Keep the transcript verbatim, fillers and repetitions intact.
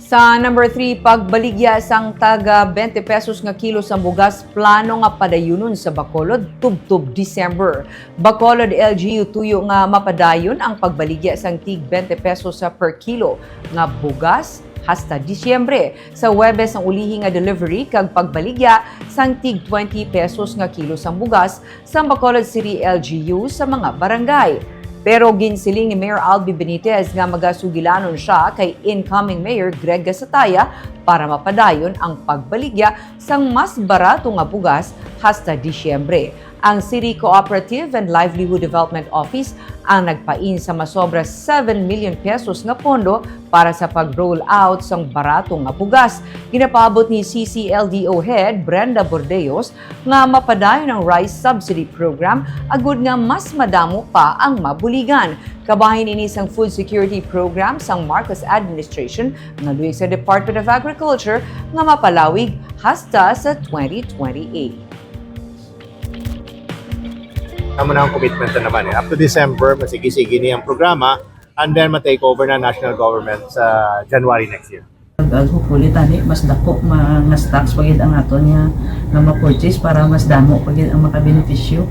Sa number three, pagbaligya sang taga twenty pesos nga kilo sang bugas plano nga padayunon sa Bacolod tubtob December. Bacolod L G U tuyo nga mapadayon ang pagbaligya sang tig twenty pesos sa per kilo nga bugas hasta Disyembre. Sa Huwebes ang ulihi nga delivery kag pagbaligya sang tig twenty pesos nga kilo sang bugas sa Bacolod City L G U sa mga barangay. Pero ginsiling ni Mayor Albi Benitez nga magasugilanon siya kay incoming Mayor Greg Gasataya para mapadayon ang pagbaligya sang mas barato nga bugas hasta Disyembre. Ang City Cooperative and Livelihood Development Office ang nagpain sa masobra seven million pesos nga pondo para sa pag-roll out sang barato nga bugas. Ginapaabot ni C C L D O Head Brenda Bordeos nga mapadayon ang rice subsidy program agud nga mas madamo pa ang mabuligan. Kabahin ini sang food security program sang Marcos administration nga luy sa Department of Agriculture nga mapalawig hasta sa twenty twenty-eight. Amo na ang commitment na naman eh. Up to December, masigi-sigi ni ang programa, and then ma-take over na national government sa January next year. Kag hopefully tani mas dako ma- nga stocks pa gid ang aton nga nga ma-purchase para mas damo pa gid ang makabenepisyo.